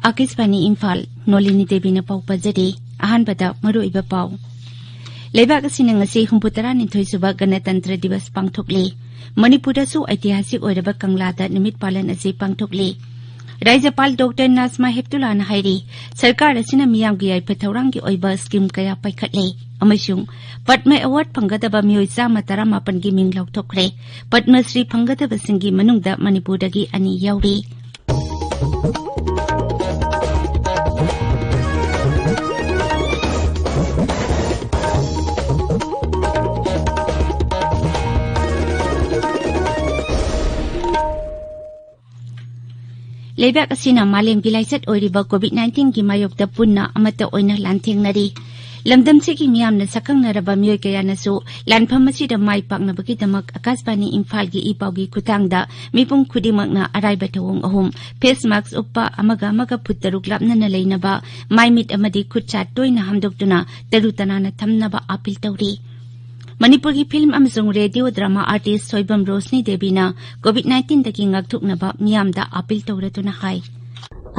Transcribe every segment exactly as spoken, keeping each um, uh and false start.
ꯑꯥꯀꯥꯁꯕꯥꯅꯤ ꯏꯝꯐꯥꯜ, ꯅꯣꯂꯤꯅꯤ ꯗꯦꯕꯤꯅ ꯄꯥꯎ ꯄꯥꯖꯔꯤ꯫ ꯑꯍꯥꯟꯕꯗ ꯃꯔꯨꯑꯣꯏꯕ ꯄꯥꯎ꯫ ꯂꯩꯕꯥꯛ ꯑꯁꯤꯅ ꯉꯁꯤ ꯍꯨꯝꯐꯨꯇꯔꯥꯅꯤꯊꯣꯏ ꯁꯨꯕ ꯒꯅꯇꯟꯇ꯭ꯔ ꯗꯤꯕꯁ ꯄꯥꯡꯊꯣꯛꯂꯤ꯫ ꯃꯅꯤꯄꯨꯔꯗꯁꯨ ꯑꯩꯇꯤꯍꯥꯁꯤꯛ ꯑꯣꯏꯔꯕ ꯀꯪꯂꯥꯗ ꯅꯨꯃꯤꯠ ꯄꯥꯂꯟ ꯑꯁꯤ ꯄꯥꯡꯊꯣꯛꯂꯤ꯫ ꯔꯥꯖ꯭ꯌꯄꯥꯜ ꯗꯣꯛꯇꯔ ꯅꯥꯖꯃꯥ ꯍꯦꯞꯇꯨꯂꯥꯅ ꯍꯥꯏꯔꯤ, ꯁꯔꯀꯥꯔ ꯑꯁꯤꯅ ꯃꯤꯌꯥꯝꯒꯤ ꯌꯥꯏꯐ ꯊꯧꯔꯥꯡꯒꯤ ꯑꯣꯏꯕ ꯁ꯭ꯀꯤꯝ ꯀꯌꯥ ꯄꯥꯏꯈꯠꯂꯦ ꯑꯃꯁꯨꯡ ꯄꯗ꯭ꯃ ꯑꯦꯋꯥꯔꯗ ꯐꯪꯒꯗꯕ ꯃꯤꯑꯣꯏ ꯆꯥꯝꯃ ꯇꯔꯥꯃꯥꯄꯟꯒꯤ ꯃꯤꯡ ꯂꯥꯎꯊꯣꯛꯈ꯭ꯔꯦ꯫ ꯄꯗ꯭ꯃ ꯁ꯭ꯔꯤ ꯐꯪꯒꯗꯕꯁꯤꯡꯒꯤ ꯃꯅꯨꯡꯗ ꯃꯅꯤꯄꯨꯔꯗꯒꯤ ꯑꯅꯤ ꯌꯥꯎꯔꯤ꯫ ꯂꯩꯕꯥꯛ ꯑꯁꯤꯅ ꯃꯥꯂꯦꯝꯒꯤ ꯂꯥꯏꯆꯠ ꯑꯣꯏꯔꯤꯕ ꯀꯣꯚꯤꯗ ꯅꯥꯏꯟꯇꯤꯟꯒꯤ ꯃꯥꯌꯣꯛꯇ ꯄꯨꯟꯅ ꯑꯃꯠꯇ ꯑꯣꯏꯅ ꯂꯥꯟꯊꯦꯡꯅꯔꯤ꯫ ꯂꯝꯗꯝꯁꯤꯒꯤ ꯃꯤꯌꯥꯝꯅ ꯁꯛꯈꯪꯅꯔꯕ ꯃꯤꯑꯣꯏ ꯀꯌꯥꯅꯁꯨ ꯂꯥꯟꯐꯝ ꯑꯁꯤꯗ ꯃꯥꯏ ꯄꯥꯛꯅꯕꯒꯤꯗꯃꯛ ꯑꯥꯀꯥꯁꯕꯥꯅꯤ ꯏꯝꯐꯥꯜꯒꯤ ꯏ ꯄꯥꯎꯒꯤ ꯈꯨꯠꯊꯥꯡꯗ ꯃꯤꯄꯨꯝ ꯈꯨꯗꯤꯡꯃꯛꯅ ꯑꯔꯥꯏꯕ ꯊꯧꯑꯣꯡ ꯑꯍꯨꯝ: ꯐꯦꯁ ꯃꯥꯁꯛ ꯎꯞꯄ, ꯑꯃꯒ ꯑꯃꯒ ꯐꯨꯠ ꯇꯔꯨꯛ ꯂꯥꯞꯅꯅ ꯂꯩꯅꯕ, ꯃꯥꯏ ꯃꯤꯠ ꯑꯃꯗꯤ ꯈꯨꯠ ꯁꯥ ꯇꯣꯏꯅ ꯍꯥꯝꯗꯣꯛꯇꯨꯅ ꯇꯔꯨ ꯇꯅꯥꯟꯅ ꯊꯝꯅꯕ ꯑꯥꯄꯤꯜ ꯇꯧꯔꯤ꯫ ꯃꯅꯤꯄꯨꯔꯒꯤ ꯐꯤꯜꯝ ꯑꯃꯁꯨꯡ radio drama artist Soibam Roshni ꯗꯦꯕꯤꯅ ꯀꯣꯚꯤꯗ ꯅꯥꯏꯟꯇꯤꯟꯗꯒꯤ ꯉꯥꯛꯊꯣꯛꯅꯕ ꯃꯤꯌꯥꯝꯗ ꯑꯥꯄꯤꯜ ꯇꯧꯔꯗꯨꯅ ꯍꯥꯏ꯫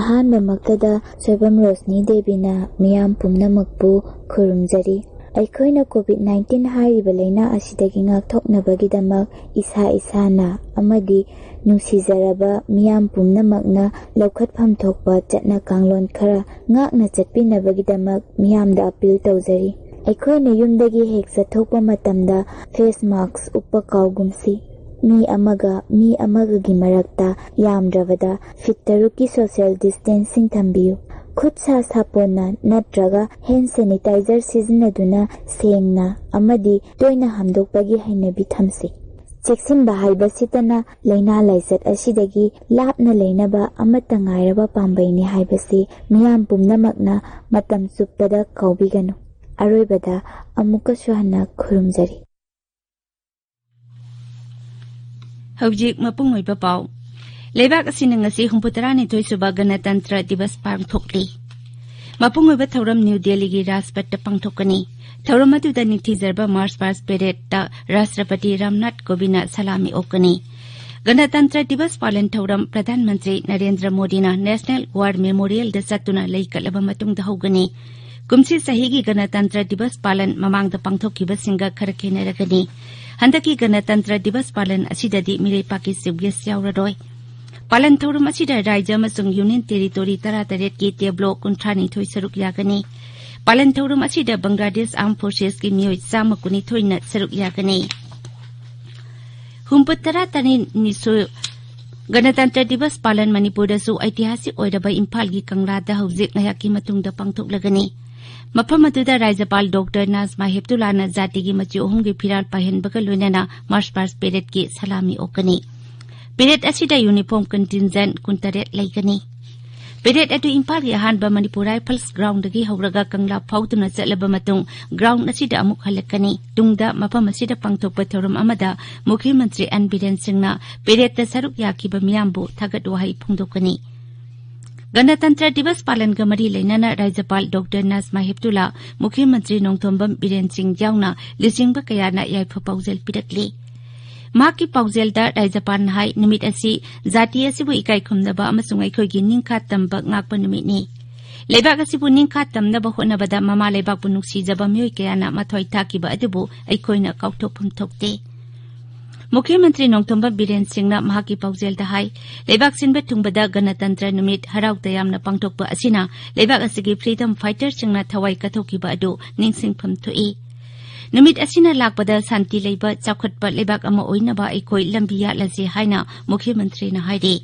ꯑꯍꯥꯟꯕꯃꯛꯇꯗ ꯁꯣꯏꯕꯝ ꯔꯣꯁꯅꯤ ꯗꯦꯕꯤꯅ ꯃꯤꯌꯥꯝ ꯄꯨꯝꯅꯃꯛꯄꯨ ꯈꯨꯔꯨꯝꯖꯔꯤ꯫ ꯑꯩꯈꯣꯏꯅ ꯀꯣꯚꯤꯗ ꯅꯥꯏꯟꯇꯤꯟ ꯍꯥꯏꯔꯤꯕ ꯂꯥꯏꯅꯥ ꯑꯁꯤꯗꯒꯤ ꯉꯥꯛꯊꯣꯛꯅꯕꯒꯤꯗꯃꯛ ꯏꯁꯥ ꯏꯁꯥꯅ ꯑꯃꯗꯤ ꯅꯨꯡꯁꯤꯖꯔꯕ ꯃꯤꯌꯥꯝ ꯄꯨꯝꯅꯃꯛꯅ ꯂꯧꯈꯠꯐꯝ ꯊꯣꯛꯄ ꯆꯠꯅ ꯀꯥꯡꯂꯣꯟ ꯈꯔ ꯉꯥꯛꯅ ꯆꯠꯄꯤꯅꯕꯒꯤꯗꯃꯛ ꯃꯤꯌꯥꯝꯗ ꯑꯥꯄꯤꯜ ꯇꯧꯖꯔꯤ꯫ ꯑꯩꯈꯣꯏꯅ ꯌꯨꯝꯗꯒꯤ ꯍꯦꯛ ꯆꯠꯊꯣꯛꯄ ꯃꯇꯝꯗ ꯐꯦꯁ ꯃꯥꯁꯛ ꯎꯞꯄ ꯀꯥꯎꯒꯨꯝꯁꯤ꯫ ꯃꯤ ꯑꯃꯒ ꯃꯤ ꯑꯃꯒꯒꯤ ꯃꯔꯛꯇ ꯌꯥꯝꯗ꯭ꯔꯕꯗ ꯐꯤꯠ ꯇꯔꯨꯛꯀꯤ ꯁꯣꯁꯤꯌꯦꯜ ꯗꯤꯁꯇꯦꯟꯁꯤꯡ ꯊꯝꯕꯤꯌꯨ꯫ ꯈꯨꯠ ꯁꯥ ꯁꯥꯄꯣꯟꯅ ꯅꯠꯇ꯭ꯔꯒ ꯍꯦꯟ ꯁꯦꯅꯤꯇꯥꯏꯖꯔ ꯁꯤꯖꯤꯟꯅꯗꯨꯅ ꯁꯦꯡꯅ ꯑꯃꯗꯤ ꯇꯣꯏꯅ ꯍꯥꯝꯗꯣꯛꯄꯒꯤ ꯍꯩꯅꯕꯤ ꯊꯝꯁꯤ꯫ ꯆꯦꯛꯁꯤꯟꯕ ꯍꯥꯏꯕꯁꯤꯇꯅ ꯂꯥꯏꯅꯥ ꯂꯥꯏꯆꯠ ꯑꯁꯤꯗꯒꯤ ꯂꯥꯞꯅ ꯂꯩꯅꯕ ꯑꯃꯠꯇ ꯉꯥꯏꯔꯕ ꯄꯥꯝꯕꯩꯅꯤ ꯍꯥꯏꯕꯁꯤ ꯃꯤꯌꯥꯝ ꯄꯨꯝꯅꯃꯛꯅ ꯃꯇꯝ ꯆꯨꯞꯄꯗ ꯀꯥꯎꯕꯤꯒꯅꯨ꯫ ꯑꯔꯣꯏꯕꯗ ꯑꯃꯨꯛꯀꯁꯨ ꯍꯟꯅ ꯈꯨꯔꯨꯝꯖꯔꯤ꯫ ꯍꯧꯖꯤꯛ ꯃꯄꯨꯡ ꯑꯣꯏꯕ ꯄꯥꯎ꯫ ꯂꯩꯕꯥꯛ ꯑꯁꯤꯅ ꯉꯁꯤ ꯍꯨꯝꯐꯨꯇꯔꯥꯅꯤꯊꯣꯏ ꯁꯨꯕ ꯒꯅꯇꯟꯇ꯭ꯔ ꯗꯤꯕꯁ ꯄꯥꯡꯊꯣꯛꯂꯤ꯫ ꯃꯄꯨꯡ ꯑꯣꯏꯕ ꯊꯧꯔꯝ ꯅ꯭ꯌꯨ ꯗꯦꯜꯂꯤꯒꯤ ꯔꯥꯖꯄꯊꯇ ꯄꯥꯡꯊꯣꯛꯀꯅꯤ꯫ ꯊꯧꯔꯝ ꯑꯗꯨꯗ ꯅꯤꯡꯊꯤꯖꯔꯕ ꯃꯥꯔꯆ ꯄꯥꯁ ꯄꯦꯔꯦꯗꯇ ꯔꯥꯁꯇ꯭ꯔꯄꯇꯤ ꯔꯥꯝꯅꯥꯊ ꯀꯣꯕꯤꯟꯗꯅ ꯁꯂꯥꯃꯤ ꯑꯣꯛꯀꯅꯤ꯫ ꯒꯅꯇꯟꯇ꯭ꯔ ꯗꯤꯕꯁ ꯄꯥꯂꯟ ꯊꯧꯔꯝ ꯄ꯭ꯔꯙꯥꯟ ꯃꯟꯇ꯭ꯔꯤ ꯅꯔꯦꯟꯗ꯭ꯔ ꯃꯣꯗꯤꯅ ꯅꯦꯁꯅꯦꯜ ꯋꯥꯔ ꯃꯦꯃꯣꯔꯤꯌꯦꯜꯗ ꯆꯠꯇꯨꯅ ꯂꯩ ꯀꯠꯂꯕ ꯃꯇꯨꯡꯗ ꯍꯧꯒꯅꯤ꯫ ꯀꯨꯝꯁꯤ ꯆꯍꯤꯒꯤ ꯒꯅꯇꯟꯇ꯭ꯔ ꯗꯤꯕꯁ ꯄꯥꯂꯟ ꯃꯃꯥꯡꯗ ꯄꯥꯡꯊꯣꯛꯈꯤꯕꯁꯤꯡꯒ ꯈꯔ ꯈꯦꯠꯅꯔꯒꯅꯤ꯫ ꯍꯟꯗꯛꯀꯤ ꯒꯅꯇꯟꯇ꯭ꯔ ꯗꯤꯕꯁ ꯄꯥꯂꯟ ꯑꯁꯤꯗꯗꯤ ꯃꯤꯔꯩꯄꯥꯛꯀꯤ ꯆꯤꯐ ꯒꯦꯁ ꯌꯥꯎꯔꯔꯣꯏ꯫ ꯄꯥꯂꯟ ꯊꯧꯔꯝ ꯑꯁꯤꯗ ꯔꯥꯖ꯭ꯌ ꯑꯃꯁꯨꯡ ꯌꯨꯅꯤꯌꯟ ꯇꯦꯔꯤꯇꯣꯔꯤ ꯇꯔꯥꯇꯔꯦꯠꯀꯤ ꯇꯦꯕ꯭ꯂꯣ ꯀꯨꯟꯊ꯭ꯔꯥꯅꯤꯊꯣꯏ ꯁꯔꯨꯛ ꯌꯥꯒꯅꯤ꯫ ꯄꯥꯂꯟ ꯊꯧꯔꯝ ꯑꯁꯤꯗ ꯕꯪꯒ꯭ꯂꯥꯗꯦꯁ ꯑꯥꯔꯝ ꯐꯣꯔꯁꯦꯁꯀꯤ ꯃꯤꯑꯣꯏ ꯆꯥꯝꯃ ꯀꯨꯟꯅꯤꯊꯣꯏꯅ ꯁꯔꯨꯛ ꯌꯥꯒꯅꯤ꯫ ꯍꯨꯝꯐꯨ ꯇꯔꯥ ꯇꯔꯦꯠꯅꯤꯁꯨ ꯒꯅꯇꯟꯇ꯭ꯔ ꯗꯤꯕꯁ ꯄꯥꯂꯟ ꯃꯅꯤꯄꯨꯔꯗꯁꯨ ꯑꯩꯇꯤꯍꯥꯁꯤꯛ ꯑꯣꯏꯔꯕ ꯏꯝꯐꯥꯜꯒꯤ ꯀꯪꯂꯥꯗ ꯍꯧꯖꯤꯛ ꯉꯥꯏꯍꯥꯛꯀꯤ ꯃꯇꯨꯡꯗ ꯄꯥꯡꯊꯣꯛꯂꯒꯅꯤ꯫ ꯃꯐꯝ ꯑꯗꯨꯗ ꯔꯥꯖ꯭ꯌꯄꯥꯜ ꯗꯣꯛꯇꯔ ꯅꯥꯖꯃꯥ ꯍꯦꯞꯇꯨꯂꯥꯅ ꯖꯥꯇꯤꯒꯤ ꯃꯆꯨ ꯑꯍꯨꯝꯒꯤ ꯐꯤꯔꯥꯜ ꯄꯥꯏꯍꯟꯕꯒ ꯂꯣꯏꯅꯅ ꯃꯥꯔꯆ ꯄꯥꯁ ꯄꯦꯔꯦꯗꯀꯤ ꯁꯂꯥꯃꯤ ꯑꯣꯛꯀꯅꯤ꯫ ꯄꯦꯔꯦꯗ ꯑꯁꯤꯗ ꯌꯨꯅꯤꯐꯣꯔꯝ ꯀꯟꯇꯤꯟꯖꯦꯟꯠ ꯀꯨꯟꯇꯔꯦꯠ ꯂꯩꯒꯅꯤ꯫ ꯄꯦꯔꯦꯗ ꯑꯗꯨ ꯏꯝꯐꯥꯜꯒꯤ ꯑꯍꯥꯟꯕ ꯃꯅꯤꯄꯨꯔ ꯔꯥꯏꯐꯜꯁ ꯒ꯭ꯔꯥꯎꯟꯗꯒꯤ ꯍꯧꯔꯒ ꯀꯪꯂꯥ ꯐꯥꯎꯗꯨꯅ ꯆꯠꯂꯕ ꯃꯇꯨꯡ ꯒ꯭ꯔꯥꯎꯟ ꯑꯁꯤꯗ ꯑꯃꯨꯛ ꯍꯜꯂꯛꯀꯅꯤ꯫ ꯇꯨꯡꯗ ꯃꯐꯝ ꯑꯁꯤꯗ ꯄꯥꯡꯊꯣꯛꯄ ꯊꯧꯔꯝ ꯑꯃꯗ ꯃꯨꯈ꯭ꯌ ꯃꯟꯇ꯭ꯔꯤ ꯑꯦꯟ ꯕꯤꯔꯦꯟ ꯁꯤꯡꯅ ꯄꯦꯔꯦꯗꯇ ꯁꯔꯨꯛ ꯌꯥꯈꯤꯕ ꯃꯤꯌꯥꯝꯕꯨ ꯊꯥꯒꯠ ꯋꯥꯍꯩ ꯐꯣꯡꯗꯣꯛꯀꯅꯤ꯫ ꯒꯅꯇꯟꯇ꯭ꯔ ꯗꯤꯕꯁ ꯄꯥꯂꯟꯒ ꯃꯔꯤ ꯂꯩꯅꯅ ꯔꯥꯖ꯭ꯌꯄꯥꯜ ꯗꯣꯛꯇꯔ ꯅꯥꯖꯃꯥ ꯍꯦꯞꯇꯨꯂꯥ, ꯃꯨꯈ꯭ꯌ ꯃꯟꯇ꯭ꯔꯤ ꯅꯣꯡꯊꯣꯝꯕꯝ ꯕꯤꯔꯦꯟ ꯁꯤꯡ ꯌꯥꯎꯅ ꯂꯨꯆꯤꯡꯕ ꯀꯌꯥꯅ ꯌꯥꯏꯐ ꯄꯥꯎꯖꯦꯜ ꯄꯤꯔꯛꯂꯤ꯫ ꯃꯍꯥꯛꯀꯤ ꯄꯥꯎꯖꯦꯜꯗ ꯔꯥꯖ꯭ꯌꯄꯥꯜꯅ ꯍꯥꯏ, ꯅꯨꯃꯤꯠ ꯑꯁꯤ ꯖꯥꯇꯤ ꯑꯁꯤꯕꯨ ꯏꯀꯥꯏ ꯈꯨꯝꯅꯕ ꯑꯃꯁꯨꯡ ꯑꯩꯈꯣꯏꯒꯤ ꯅꯤꯡꯈꯥ ꯇꯝꯕ ꯉꯥꯛꯄ ꯅꯨꯃꯤꯠꯅꯤ꯫ ꯂꯩꯕꯥꯛ ꯑꯁꯤꯕꯨ ꯅꯤꯡꯈꯥ ꯇꯝꯅꯕ ꯍꯣꯠꯅꯕꯗ ꯃꯃꯥ ꯂꯩꯕꯥꯛꯄꯨ ꯅꯨꯡꯁꯤꯖꯕ ꯃꯤꯑꯣꯏ ꯀꯌꯥꯅ ꯃꯊ꯭ꯋꯥꯏ ꯊꯥꯈꯤꯕ ꯑꯗꯨꯕꯨ ꯑꯩꯈꯣꯏꯅ ꯀꯥꯎꯊꯣꯛꯐꯝ ꯊꯣꯛꯇꯦ꯫ ꯃꯨꯈ꯭ꯌ ꯃꯟꯇ꯭ꯔꯤ ꯅꯣꯡꯊꯣꯝꯕꯝ ꯕꯤꯔꯦꯟ ꯁꯤꯡꯅ ꯃꯍꯥꯛꯀꯤ ꯄꯥꯎꯖꯦꯜꯗ ꯍꯥꯏ, ꯂꯩꯕꯥꯛ ꯁꯤꯟꯕ ꯊꯨꯡꯕꯗ ꯒꯅꯇꯟꯇ꯭ꯔ ꯅꯨꯃꯤꯠ ꯍꯔꯥꯎ ꯇꯌꯥꯝꯅ ꯄꯥꯡꯊꯣꯛꯄ ꯑꯁꯤꯅ ꯂꯩꯕꯥꯛ ꯑꯁꯤꯒꯤ ꯐ꯭ꯔꯤꯗꯝ ꯐꯥꯏꯇꯔꯁꯤꯡꯅ ꯊꯋꯥꯏ ꯀꯠꯊꯣꯛꯈꯤꯕ ꯑꯗꯨ ꯅꯤꯡꯁꯤꯡꯐꯝ ꯊꯣꯛꯏ꯫ ꯅꯨꯃꯤꯠ ꯑꯁꯤꯅ ꯂꯥꯛꯄꯗ ꯁꯥꯟꯇꯤ ꯂꯩꯕ, ꯆꯥꯎꯈꯠꯄ ꯂꯩꯕꯥꯛ ꯑꯃ ꯑꯣꯏꯅꯕ ꯑꯩꯈꯣꯏ ꯂꯝꯕꯤ ꯌꯥꯠꯂꯁꯤ ꯍꯥꯏꯅ ꯃꯨꯈ꯭ꯌ ꯃꯟꯇ꯭ꯔꯤꯅ ꯍꯥꯏꯔꯤ꯫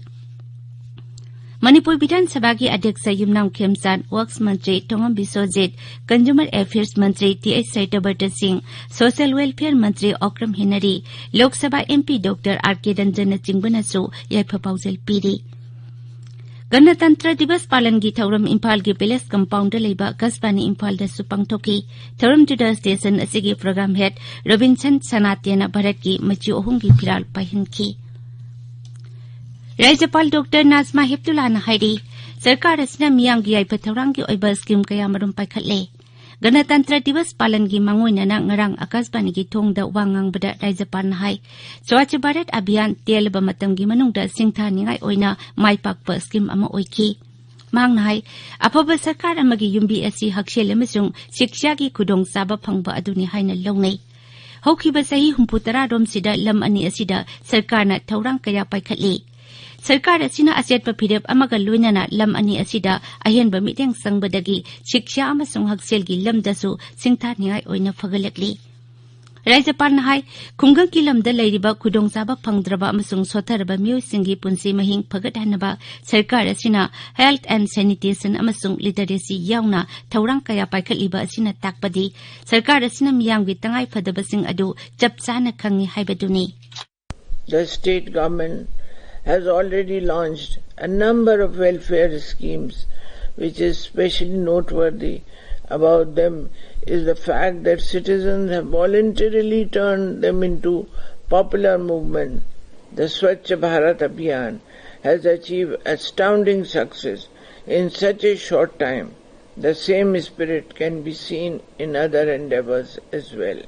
ꯃꯅꯤꯄꯨꯔ ꯕꯤꯙꯥꯟ ꯁꯚꯥꯒꯤ ꯑꯗ꯭ꯌꯛꯁ ꯌꯨꯝꯅꯥꯝ ꯈꯦꯝꯆꯥꯟ, ꯋꯔꯛꯁ ꯃꯟꯇ꯭ꯔꯤ ꯊꯣꯉꯝꯕꯤ ꯁꯣꯖꯤꯠ, ꯀꯟꯖꯨꯃꯔ ꯑꯦꯐꯤꯌꯔꯁ ꯃꯟꯇ꯭ꯔꯤ ꯇꯤ ꯑꯩꯆ ꯁꯩꯇꯕꯔꯇ ꯁꯤꯡ, ꯁꯣꯁꯤꯌꯦꯜ ꯋꯦꯜꯐꯤꯌꯔ ꯃꯟꯇ꯭ꯔꯤ Okram Henry, Lok Sabha M P doctor R ꯀꯦ ꯔꯟꯖꯟꯅꯆꯤꯡꯕꯅꯁꯨ ꯌꯥꯏꯐ ꯄꯥꯎꯖꯦꯜ ꯄꯤꯔꯤ꯫ ꯒꯅꯇꯟꯇ꯭ꯔ ꯗꯤꯕꯁ ꯄꯥꯂꯟꯒꯤ ꯊꯧꯔꯝ ꯏꯝꯐꯥꯜꯒꯤ ꯄꯦꯂꯦꯁ ꯀꯝꯄꯥꯎꯟꯗ ꯂꯩꯕ ꯑꯀꯥꯁꯕꯥꯅꯤ ꯏꯝꯐꯥꯜꯗꯁꯨ ꯄꯥꯡꯊꯣꯛꯈꯤ꯫ ꯊꯧꯔꯝꯗꯨꯗ ꯁ꯭ꯇꯦꯁꯟ ꯑꯁꯤꯒꯤ ꯄ꯭ꯔꯣꯒ꯭ꯔꯥꯝ ꯍꯦꯗ ꯔꯣꯕꯤꯟꯁꯟ ꯁꯅꯥꯇꯦꯅ ꯚꯥꯔꯠꯀꯤ ꯃꯆꯨ ꯑꯍꯨꯝꯒꯤ ꯐꯤꯔꯥꯜ ꯄꯥꯏꯍꯟꯈꯤ꯫ ꯔꯥꯖ꯭ꯌꯄꯥꯜ ꯗꯣꯛꯇꯔ ꯅꯥꯖꯃꯥ ꯍꯦꯞꯇꯨꯂꯥꯅ ꯍꯥꯏꯔꯤ, ꯁꯔꯀꯥꯔ ꯑꯁꯤꯅ ꯃꯤꯌꯥꯝꯒꯤ ꯌꯥꯏꯐ ꯊꯧꯔꯥꯡꯒꯤ ꯑꯣꯏꯕ ꯁ꯭ꯀꯤꯝ ꯀꯌꯥꯃꯔꯨꯝ ꯄꯥꯏꯈꯠꯂꯦ꯫ ꯒꯅꯇꯟꯇ꯭ꯔ ꯗꯤꯕꯁ ꯄꯥꯂꯟꯒꯤ ꯃꯥꯡꯑꯣꯏꯅꯅ ꯉꯔꯥꯡ ꯑꯀꯥꯁꯕꯥꯅꯤꯒꯤ ꯊꯣꯡꯗ ꯋꯥ ꯉꯥꯡꯕꯗ ꯔꯥꯖ꯭ꯌꯄꯥꯜꯅ ꯍꯥꯏ, ꯁ꯭ꯋꯥꯆ ꯚꯥꯔꯠ ꯑꯚꯤꯌꯥꯟ ꯇꯦꯜꯂꯕ ꯃꯇꯝꯒꯤ ꯃꯅꯨꯡꯗ ꯁꯤꯡꯊꯥꯅꯤꯡꯉꯥꯏ ꯑꯣꯏꯅ ꯃꯥꯏ ꯄꯥꯛꯄ ꯁ꯭ꯀꯤꯝ ꯑꯃ ꯑꯣꯏꯈꯤ꯫ ꯃꯍꯥꯛꯅ ꯍꯥꯏ, ꯑꯐꯕ ꯁꯔꯀꯥꯔ ꯑꯃꯒꯤ ꯌꯨꯝꯕꯤ ꯑꯁꯤ ꯍꯛꯁꯦꯜ ꯑꯃꯁꯨꯡ ꯁꯤꯛꯁꯥꯒꯤ ꯈꯨꯗꯣꯡꯆꯥꯕ ꯐꯪꯕ ꯑꯗꯨꯅꯤ ꯍꯥꯏꯅ ꯂꯧꯅꯩ꯫ ꯍꯧꯈꯤꯕ ꯆꯍꯤ ꯍꯨꯝꯐꯨ ꯇꯔꯥ ꯔꯣꯝꯁꯤꯗ ꯂꯝ ꯑꯅꯤ ꯑꯁꯤꯗ ꯁꯔꯀꯥꯔꯅ ꯊꯧꯔꯥꯡ ꯀꯌꯥ ꯄꯥꯏꯈꯠꯂꯤ꯫ ꯁꯔꯀꯥꯔ ꯑꯁꯤꯅ ꯑꯆꯦꯠꯄ ꯐꯤꯔꯦꯞ ꯑꯃꯒ ꯂꯣꯏꯅꯅ ꯂꯝ ꯑꯅꯤ ꯑꯁꯤꯗ ꯑꯍꯦꯟꯕ ꯃꯤꯠꯌꯦꯡ ꯆꯪꯕꯗꯒꯤ ꯁꯤꯛꯁꯥ ꯑꯃꯁꯨꯡ ꯍꯛꯁꯦꯜꯒꯤ ꯂꯝꯗꯁꯨ ꯁꯤꯡꯊꯥꯅꯤꯡꯉꯥꯏ ꯑꯣꯏꯅ ꯐꯒꯠꯂꯛꯂꯤ꯫ ꯔꯥꯖ꯭ꯌꯄꯥꯜꯅ ꯍꯥꯏ, ꯈꯨꯡꯒꯪꯒꯤ ꯂꯝꯗ ꯂꯩꯔꯤꯕ ꯈꯨꯗꯣꯡꯆꯥꯕ ꯐꯪꯗ꯭ꯔꯕ ꯑꯃꯁꯨꯡ ꯁꯣꯠꯊꯔꯕ ꯃꯤꯑꯣꯏꯁꯤꯡꯒꯤ ꯄꯨꯟꯁꯤ ꯃꯍꯤꯡ ꯐꯒꯠꯍꯟꯅꯕ ꯁꯔꯀꯥꯔ ꯑꯁꯤꯅ health and sanitation ꯑꯃꯁꯨꯡ literacy ꯌꯥꯎꯅ ꯊꯧꯔꯥꯡ ꯀꯌꯥ ꯄꯥꯏꯈꯠꯂꯤꯕ ꯑꯁꯤꯅ ꯇꯥꯛꯄꯗꯤ ꯁꯔꯀꯥꯔ ꯑꯁꯤꯅ ꯃꯤꯌꯥꯝꯒꯤ ꯇꯉꯥꯏ ꯐꯗꯕꯁꯤꯡ ꯑꯗꯨ ꯆꯞ ꯆꯥꯅ ꯈꯪꯏ ꯍꯥꯏꯕꯗꯨꯅꯤ꯫ The state government has already launched a number of welfare schemes, which is specially noteworthy about them is the fact that citizens have voluntarily turned them into popular movement. The Swachh Bharat Abhiyan has achieved astounding success in such a short time. The same spirit can be seen in other endeavors as well.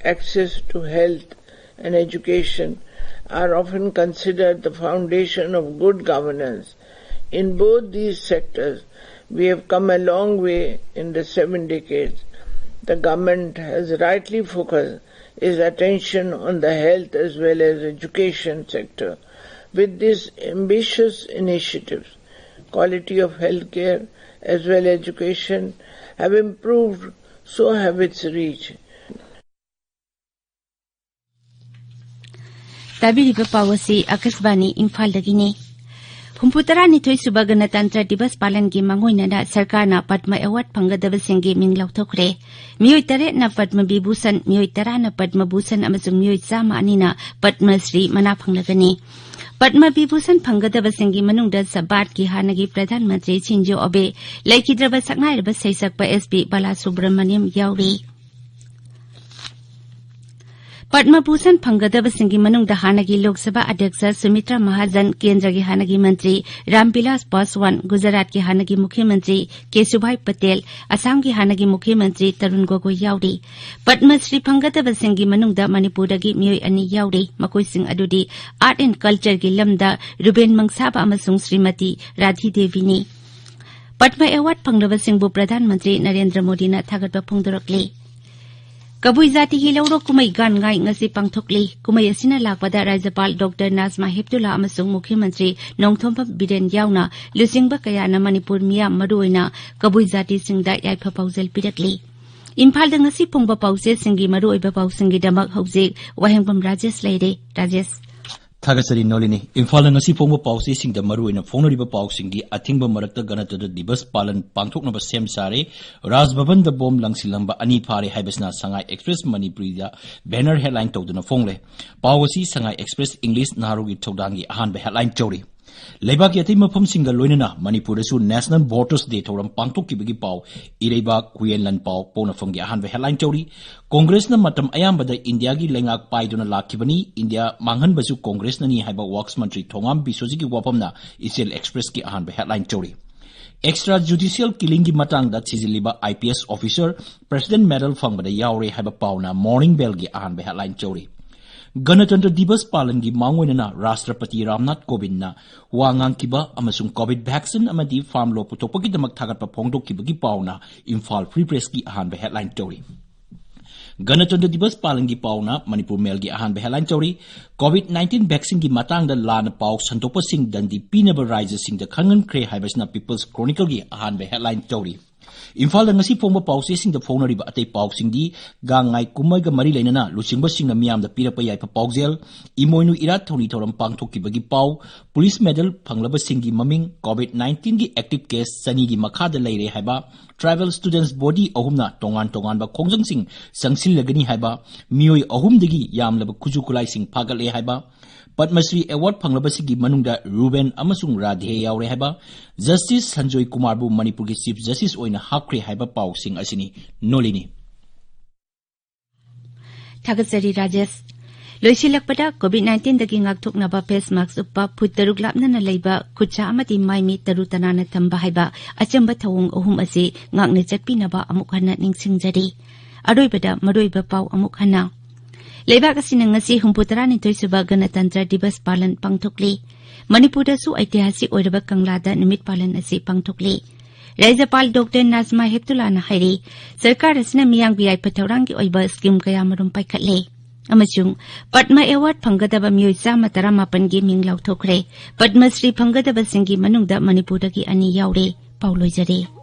Access to health and education are often considered the foundation of good governance. In both these sectors, we have come a long way in the seven decades. The government has rightly focused its attention on the health as well as education sector. With these ambitious initiatives, quality of healthcare as well as education have improved, so have its reach. ꯇꯥꯕꯤꯔꯤꯕ ꯄꯥꯎ ꯑꯁꯤ ꯑꯀꯥꯁꯕꯥꯅꯤ ꯏꯝꯐꯥꯜꯗꯒꯤꯅꯤ꯫ ꯍꯨꯝꯐꯨ ꯇꯔꯥꯅꯤꯊꯣꯏ ꯁꯨꯕ ꯒꯅꯇꯟꯇ꯭ꯔ ꯗꯤꯕꯁ ꯄꯥꯂꯟꯒꯤ ꯃꯥꯡꯑꯣꯏꯅꯅ ꯁꯔꯀꯥꯔꯅ Padma award ꯐꯪꯒꯗꯕꯁꯤꯡꯒꯤ ꯃꯤꯡ ꯂꯥꯎꯊꯣꯛꯈ꯭ꯔꯦ꯫ ꯃꯤꯑꯣꯏ ꯇꯔꯦꯠꯅ ꯄꯗꯃ ꯕꯤꯚꯨꯁꯟ, ꯃꯤꯑꯣꯏ ꯇꯔꯥꯅ ꯄꯗꯃ ꯚꯨꯁꯟ ꯑꯃꯁꯨꯡ ꯃꯤꯑꯣꯏ ꯆꯥꯝꯃ ꯑꯅꯤꯅ ꯄꯗꯃ ꯁ꯭ꯔꯤ ꯃꯅꯥ ꯐꯪꯂꯒꯅꯤ꯫ ꯄꯗꯃ ꯕꯤꯚꯨꯁꯟ ꯐꯪꯒꯗꯕꯁꯤꯡꯒꯤ ꯃꯅꯨꯡꯗ ꯖꯄꯥꯟꯒꯤ ꯍꯥꯟꯅꯒꯤ ꯄ꯭ꯔꯙꯥꯟ ꯃꯟꯇ꯭ꯔꯤ ꯁꯤꯟꯖꯣ ꯑꯕꯦ, ꯂꯩꯈꯤꯗ꯭ꯔꯕ ꯁꯛꯅꯥꯏꯔꯕ ꯁꯩꯁꯛꯄ ꯑꯦꯁ ꯄꯤ ꯕꯥꯂꯥꯁꯨꯕ꯭ꯔꯃꯅꯤꯌꯝ ꯌꯥꯎꯔꯤ꯫ ꯄꯗꯃ ꯚꯨꯁꯟ ꯐꯪꯒꯗꯕꯁꯤꯡꯒꯤ ꯃꯅꯨꯡꯗ ꯍꯥꯟꯅꯒꯤ ꯂꯣꯛ ꯁꯚꯥ ꯑꯗ꯭ꯌꯛꯁ ꯁꯨꯃꯤꯇ꯭ꯔꯥ ꯃꯍꯥꯖꯟ, ꯀꯦꯟꯗ꯭ꯔꯒꯤ ꯍꯥꯟꯅꯒꯤ ꯃꯟꯇ꯭ꯔꯤ ꯔꯥꯝꯕꯤꯂꯥꯁ ꯄꯥꯁꯋꯥꯟ, ꯒꯨꯖꯔꯥꯠꯀꯤ ꯍꯥꯟꯅꯒꯤ ꯃꯨꯈ꯭ꯌ ꯃꯟꯇ꯭ꯔꯤ ꯀꯦꯁꯨꯚꯥꯏ ꯄꯇꯦꯜ, ꯑꯁꯥꯝꯒꯤ ꯍꯥꯟꯅꯒꯤ ꯃꯨꯈ꯭ꯌ ꯃꯟꯇ꯭ꯔꯤ ꯇꯔꯨꯟ ꯒꯣꯒꯣꯏ ꯌꯥꯎꯔꯤ꯫ ꯄꯗꯃ ꯁ꯭ꯔꯤ ꯐꯪꯒꯗꯕꯁꯤꯡꯒꯤ ꯃꯅꯨꯡꯗ ꯃꯅꯤꯄꯨꯔꯗꯒꯤ ꯃꯤꯑꯣꯏ ꯑꯅꯤ ꯌꯥꯎꯔꯤ꯫ ꯃꯈꯣꯏꯁꯤꯡ ꯑꯗꯨꯗꯤ ꯑꯥꯔꯠ ꯑꯦꯟ ꯀꯜꯆꯔꯒꯤ ꯂꯝꯗ ꯔꯨꯕꯦꯟ ꯃꯪꯁꯥꯕ ꯑꯃꯁꯨꯡ ꯁ꯭ꯔꯤꯃꯇꯤ ꯔꯥꯙꯤ ꯗꯦꯕꯤꯅꯤ꯫ ꯄꯗꯃ ꯑꯦꯋꯥꯔꯗ ꯐꯪꯂꯕꯁꯤꯡꯕꯨ ꯄ꯭ꯔꯙꯥꯟ ꯃꯟꯇ꯭ꯔꯤ ꯅꯔꯦꯟꯗ꯭ꯔ ꯃꯣꯗꯤꯅ ꯊꯥꯒꯠꯄ ꯐꯣꯡꯗꯣꯔꯛꯂꯤ꯫ ꯀꯕꯨꯏ ꯖꯥꯇꯤꯒꯤ ꯂꯧꯔꯣꯛ ꯀꯨꯝꯍꯩ ꯒꯥꯟ ꯉꯥꯏ ꯉꯁꯤ ꯄꯥꯡꯊꯣꯛꯂꯤ꯫ ꯀꯨꯝꯍꯩ ꯑꯁꯤꯅ ꯂꯥꯛꯄꯗ ꯔꯥꯖ꯭ꯌꯄꯥꯜ ꯗꯣꯛꯇꯔ ꯅꯥꯖꯃꯥ ꯍꯦꯞꯇꯨꯂꯥ ꯑꯃꯁꯨꯡ ꯃꯨꯈ꯭ꯌ ꯃꯟꯇ꯭ꯔꯤ ꯅꯣꯡꯊꯣꯝꯕꯝ ꯕꯤꯔꯦꯟ ꯌꯥꯎꯅ ꯂꯨꯆꯤꯡꯕ ꯀꯌꯥꯅ ꯃꯅꯤꯄꯨꯔ ꯃꯤꯌꯥꯝ, ꯃꯔꯨꯑꯣꯏꯅ ꯀꯕꯨꯏ ꯖꯥꯇꯤꯁꯤꯡꯗ ꯌꯥꯏꯐ ꯄꯥꯎꯖꯦꯜ ꯄꯤꯔꯛꯂꯤ꯫ ꯏꯝꯐꯥꯜꯗ ꯉꯁꯤ ꯐꯣꯡꯕ ꯄꯥꯎꯆꯦꯁꯤꯡꯒꯤ ꯃꯔꯨꯑꯣꯏꯕ ꯄꯥꯎꯁꯤꯡꯒꯤꯗꯃꯛ ꯍꯧꯖꯤꯛ ꯋꯥꯍꯦꯡꯕꯝ ꯔꯥꯖꯦꯁ ꯂꯩꯔꯦ꯫ ꯔꯥꯖꯦꯁ꯫ ꯊꯥꯒꯠꯆꯔꯤ ꯅꯣꯂꯤꯅꯤ꯫ ꯏꯝꯐꯥꯜꯗ ꯉꯁꯤ ꯐꯣꯡꯕ ꯄꯥꯎꯆꯦꯁꯤꯡꯗ ꯃꯔꯨꯑꯣꯏꯅ ꯐꯣꯡꯅꯔꯤꯕ ꯄꯥꯎꯁꯤꯡꯗꯤ ꯑꯊꯤꯡꯕ ꯃꯔꯛꯇ ꯒꯅꯇꯟꯇ꯭ꯔ ꯗꯤꯕꯁ ꯄꯥꯂꯟ ꯄꯥꯡꯊꯣꯛꯅꯕ ꯁꯦꯝ ꯁꯥꯔꯦ, ꯔꯥꯖ ꯚꯕꯟꯗ ꯕꯣꯝ ꯂꯪꯁꯤꯜꯂꯝꯕ ꯑꯅꯤ ꯐꯥꯔꯦ ꯍꯥꯏꯕꯁꯤꯅ ꯁꯉꯥꯏ ꯑꯦꯛꯁꯄ꯭ꯔꯦꯁ ꯃꯅꯤꯄꯨꯔꯤꯗ ꯕꯦꯅꯔ ꯍꯦꯗꯂꯥꯏꯟ ꯇꯧꯗꯨꯅ ꯐꯣꯡꯂꯦ꯫ ꯄꯥꯎ ꯑꯁꯤ ꯁꯉꯥꯏ ꯑꯦꯛꯁꯄ꯭ꯔꯦꯁ ꯏꯪꯂꯤꯁ ꯅꯍꯥꯔꯣꯜꯒꯤ ꯊꯧꯗꯥꯡꯒꯤ ꯑꯍꯥꯟꯕ ꯍꯦꯗꯂꯥꯏꯟ ꯇꯧꯔꯤ꯫ ꯂꯩꯕꯥꯛꯀꯤ ꯑꯇꯩ ꯃꯐꯝꯁꯤꯡꯒ ꯂꯣꯏꯅꯅ ꯃꯅꯤꯄꯨꯔꯗꯁꯨ ꯅꯦꯁꯅꯦꯜ ꯚꯣꯇꯔꯁ ꯗꯦ ꯊꯧꯔꯝ ꯄꯥꯡꯊꯣꯛꯈꯤꯕꯒꯤ ꯄꯥꯎ ꯏꯔꯩꯕꯥꯛ, ꯍꯨꯏꯌꯦꯟ ꯂꯥꯟꯄꯥꯎ, ꯄꯣꯛꯅꯐꯝꯒꯤ ꯑꯍꯥꯟꯕ ꯍꯦꯗꯂꯥꯏꯟ ꯇꯧꯔꯤ꯫ ꯀꯣꯡꯒ꯭ꯔꯦꯁꯅ ꯃꯇꯝ ꯑꯌꯥꯝꯕꯗ ꯏꯟꯗꯤꯌꯥꯒꯤ ꯂꯩꯉꯥꯛ ꯄꯥꯏꯗꯨꯅ ꯂꯥꯛꯈꯤꯕꯅꯤ, ꯏꯟꯗꯤꯌꯥ ꯃꯥꯡꯍꯟꯕꯁꯨ ꯀꯣꯡꯒ꯭ꯔꯦꯁꯅꯅꯤ ꯍꯥꯏꯕ ꯋꯥꯛꯁ ꯃꯟꯇ꯭ꯔꯤ ꯊꯣꯉꯥꯝ ꯕꯤꯁ꯭ꯋꯖꯤꯠꯀꯤ ꯋꯥꯐꯝꯅ ꯏꯆꯦꯜ ꯑꯦꯛꯁꯄ꯭ꯔꯦꯁꯀꯤ ꯑꯍꯥꯟꯕ ꯍꯦꯗꯂꯥꯏꯟ ꯇꯧꯔꯤ꯫ ꯑꯦꯛꯁꯇ꯭ꯔꯥ ꯖꯨꯗꯤꯁꯤꯌꯦꯜ ꯀꯤꯂꯤꯡꯒꯤ ꯃꯇꯥꯡꯗ ꯊꯤꯖꯤꯜꯂꯤꯕ I P S officer president medal ꯐꯪꯕꯗ ꯌꯥꯎꯔꯦ ꯍꯥꯏꯕ ꯄꯥꯎꯅ ꯃꯣꯔꯅꯤꯡ ꯕꯦꯜꯒꯤ ꯑꯍꯥꯟꯕ ꯍꯦꯗꯂꯥꯏꯟ ꯇꯧꯔꯤ꯫ ꯒꯅꯇꯟꯇ꯭ꯔ ꯗꯤꯕꯁ ꯄꯥꯂꯟꯒꯤ ꯃꯥꯡꯑꯣꯏꯅꯅ ꯔꯥꯁꯇ꯭ꯔꯄꯇꯤ ꯔꯥꯝꯅꯥꯊ ꯀꯣꯕꯤꯟꯗꯅ ꯋꯥ ꯉꯥꯡꯈꯤꯕ ꯑꯃꯁꯨꯡ ꯀꯣꯚꯤꯗ ꯚꯦꯛꯁꯤꯟ ꯑꯃꯗꯤ ꯐꯥꯔꯝ ꯂꯣ ꯄꯨꯊꯣꯛꯄꯒꯤꯗꯃꯛ ꯊꯥꯒꯠꯄ ꯐꯣꯡꯗꯣꯛꯈꯤꯕꯒꯤ ꯄꯥꯎꯅ ꯏꯝꯐꯥꯜ ꯐ꯭ꯔꯤ ꯄ꯭ꯔꯦꯁꯀꯤ ꯑꯍꯥꯟꯕ ꯍꯦꯗꯂꯥꯏꯟ ꯇꯧꯔꯤ꯫ ꯒꯅꯇꯟꯇ꯭ꯔ ꯗꯤꯕꯁ ꯄꯥꯂꯟꯒꯤ ꯄꯥꯎꯅ ꯃꯅꯤꯄꯨꯔ ꯃꯦꯜꯒꯤ ꯑꯍꯥꯟꯕ ꯍꯦꯗꯂꯥꯏꯟ ꯇꯧꯔꯤ꯫ ꯀꯣꯚꯤꯗ ꯅꯥꯏꯟꯇꯤꯟ ꯚꯦꯛꯁꯤꯟꯒꯤ ꯃꯇꯥꯡꯗ ꯂꯥꯟꯅ ꯄꯥꯎ ꯁꯟꯗꯣꯛꯄꯁꯤꯡ ꯗꯟꯗꯤ ꯄꯤꯅꯕ ꯔꯥꯏꯖ꯭ꯌꯁꯤꯡꯗ ꯈꯪꯍꯟꯈ꯭ꯔꯦ ꯍꯥꯏꯕꯁꯤꯅ ꯄꯤꯄꯜꯁ ꯀ꯭ꯔꯣꯅꯤꯀꯜꯒꯤ ꯑꯍꯥꯟꯕ ꯍꯦꯗꯂꯥꯏꯟ ꯇꯧꯔꯤ꯫ ꯏꯝꯐꯥꯜꯗ ꯉꯁꯤ ꯐꯣꯡꯕ ꯄꯥꯎꯆꯦꯁꯤꯡꯗ ꯐꯣꯡꯅꯔꯤꯕ ꯑꯇꯩ ꯄꯥꯎꯁꯤꯡꯗꯤ ꯒꯥꯡ ꯉꯥꯏ ꯀꯨꯝꯍꯩꯒ ꯃꯔꯤ ꯂꯩꯅꯅ ꯂꯨꯆꯤꯡꯕꯁꯤꯡꯅ ꯃꯤꯌꯥꯝꯗ ꯄꯤꯔꯛꯄ ꯌꯥꯏꯐ ꯄꯥꯎꯖꯦꯜ, ꯏꯃꯣꯏꯅꯨ ꯏꯔꯥꯠ ꯊꯧꯅꯤ ꯊꯧꯔꯝ ꯄꯥꯡꯊꯣꯛꯈꯤꯕꯒꯤ ꯄꯥꯎ, ꯄꯨꯂꯤꯁ ꯃꯦꯗꯜ ꯐꯪꯂꯕꯁꯤꯡꯒꯤ ꯃꯃꯤꯡ, ꯀꯣꯚꯤꯗ ꯅꯥꯏꯟꯇꯤꯟꯒꯤ ꯑꯦꯛꯇꯤꯚ ꯀꯦꯁ ꯆꯅꯤꯒꯤ ꯃꯈꯥꯗ ꯂꯩꯔꯦ ꯍꯥꯏꯕ, ꯇ꯭ꯔꯥꯏꯕꯦꯜ ꯁ꯭ꯇꯨꯗꯦꯟꯠꯁ ꯕꯣꯗꯤ ꯑꯍꯨꯝꯅ ꯇꯣꯉꯥꯟ ꯇꯣꯉꯥꯟꯕ ꯈꯣꯡꯖꯪꯁꯤꯡ ꯆꯪꯁꯤꯜꯂꯒꯅꯤ ꯍꯥꯏꯕ, ꯃꯤꯑꯣꯏ ꯑꯍꯨꯝꯗꯒꯤ ꯌꯥꯝꯂꯕ ꯈꯨꯠꯁꯨ ꯈꯨꯠꯂꯥꯏꯁꯤꯡ ꯐꯥꯒꯠꯂꯦ ꯍꯥꯏꯕ, ꯄꯗꯃ ꯁ꯭ꯔꯤ ꯑꯦꯋꯥꯔꯗ ꯐꯪꯂꯕꯁꯤꯡꯒꯤ ꯃꯅꯨꯡꯗ ꯔꯨꯕꯦꯟ ꯑꯃꯁꯨꯡ ꯔꯥꯙꯦ ꯌꯥꯎꯔꯦ ꯍꯥꯏꯕ, ꯖꯁꯇꯤꯁ ꯁꯟꯖꯣꯏ ꯀꯨꯃꯥꯔꯕꯨ ꯃꯅꯤꯄꯨꯔꯒꯤ ꯆꯤꯐ ꯖꯁꯇꯤꯁ ꯑꯣꯏꯅ ꯍꯥꯞꯈ꯭ꯔꯦ ꯍꯥꯏꯕ ꯄꯥꯎꯁꯤꯡ ꯑꯁꯤꯅꯤ꯫ ꯅꯣꯂꯤꯅꯤ꯫ ꯊꯥꯒꯠꯆꯔꯤ ꯔꯥꯖꯦꯁ꯫ ꯂꯣꯏꯁꯤꯜꯂꯛꯄꯗ, ꯀꯣꯚꯤꯗ ꯅꯥꯏꯟꯇꯤꯟꯗꯒꯤ ꯉꯥꯛꯊꯣꯛꯅꯕ ꯐꯦꯁ ꯃꯥꯛꯁ ꯎꯞꯄ, ꯐꯨꯠ ꯇꯔꯨꯛ ꯂꯥꯞꯅꯅ ꯂꯩꯕ, ꯈꯨꯠꯁꯥ ꯑꯃꯗꯤ ꯃꯥꯏ ꯃꯤꯠ ꯇꯔꯨ ꯇꯅꯥꯟꯅ ꯊꯝꯕ ꯍꯥꯏꯕ ꯑꯆꯝꯕ ꯊꯧꯑꯣꯡ ꯑꯍꯨꯝ ꯑꯁꯤ ꯉꯥꯛꯅ ꯆꯠꯄꯤꯅꯕ ꯑꯃꯨꯛ ꯍꯟꯅ ꯅꯤꯡꯁꯤꯡꯖꯔꯤ꯫ ꯑꯔꯣꯏꯕꯗ ꯃꯔꯨꯑꯣꯏꯕ ꯄꯥꯎ ꯑꯃꯨꯛ ꯍꯟꯅ꯫ ꯂꯩꯕꯥꯛ ꯑꯁꯤꯅ ꯉꯁꯤ ꯍꯨꯝꯐꯨ ꯇꯔꯥꯅꯤꯊꯣꯏ ꯁꯨꯕ ꯒꯅꯇꯟꯇ꯭ꯔ ꯗꯤꯕꯁ ꯄꯥꯂꯟ ꯄꯥꯡꯊꯣꯛꯂꯤ꯫ ꯃꯅꯤꯄꯨꯔꯗꯁꯨ ꯑꯩꯇꯤꯍꯥꯁꯤꯛ ꯑꯣꯏꯔꯕ ꯀꯪꯂꯥꯗ ꯅꯨꯃꯤꯠ ꯄꯥꯂꯟ ꯑꯁꯤ ꯄꯥꯡꯊꯣꯛꯂꯤ꯫ ꯔꯥꯖ꯭ꯌꯄꯥꯜ ꯗꯣꯛꯇꯔ ꯅꯥꯖꯃꯥ ꯍꯦꯞꯇꯨꯂꯥꯅ ꯍꯥꯏꯔꯤ, ꯁꯔꯀꯥꯔ ꯑꯁꯤꯅ ꯃꯤꯌꯥꯝꯒꯤ ꯌꯥꯏꯐ ꯊꯧꯔꯥꯡꯒꯤ ꯑꯣꯏꯕ ꯁ꯭ꯀꯤꯝ ꯀꯌꯥ ꯃꯔꯨꯝ ꯄꯥꯏꯈꯠꯂꯦ ꯑꯃꯁꯨꯡ ꯄꯗꯃ ꯑꯦꯋꯥꯔꯗ ꯐꯪꯒꯗꯕ ꯃꯤꯑꯣꯏ ꯆꯥꯝꯃ ꯇꯔꯥꯃꯥꯄꯟꯒꯤ ꯃꯤꯡ ꯂꯥꯎꯊꯣꯛꯈ꯭ꯔꯦ꯫ ꯄꯗꯃ ꯁ꯭ꯔꯤ ꯐꯪꯒꯗꯕꯁꯤꯡꯒꯤ ꯃꯅꯨꯡꯗ ꯃꯅꯤꯄꯨꯔꯗꯒꯤ ꯑꯅꯤ ꯌꯥꯎꯔꯦ꯫ ꯄꯥꯎ ꯂꯣꯏꯖꯔꯦ꯫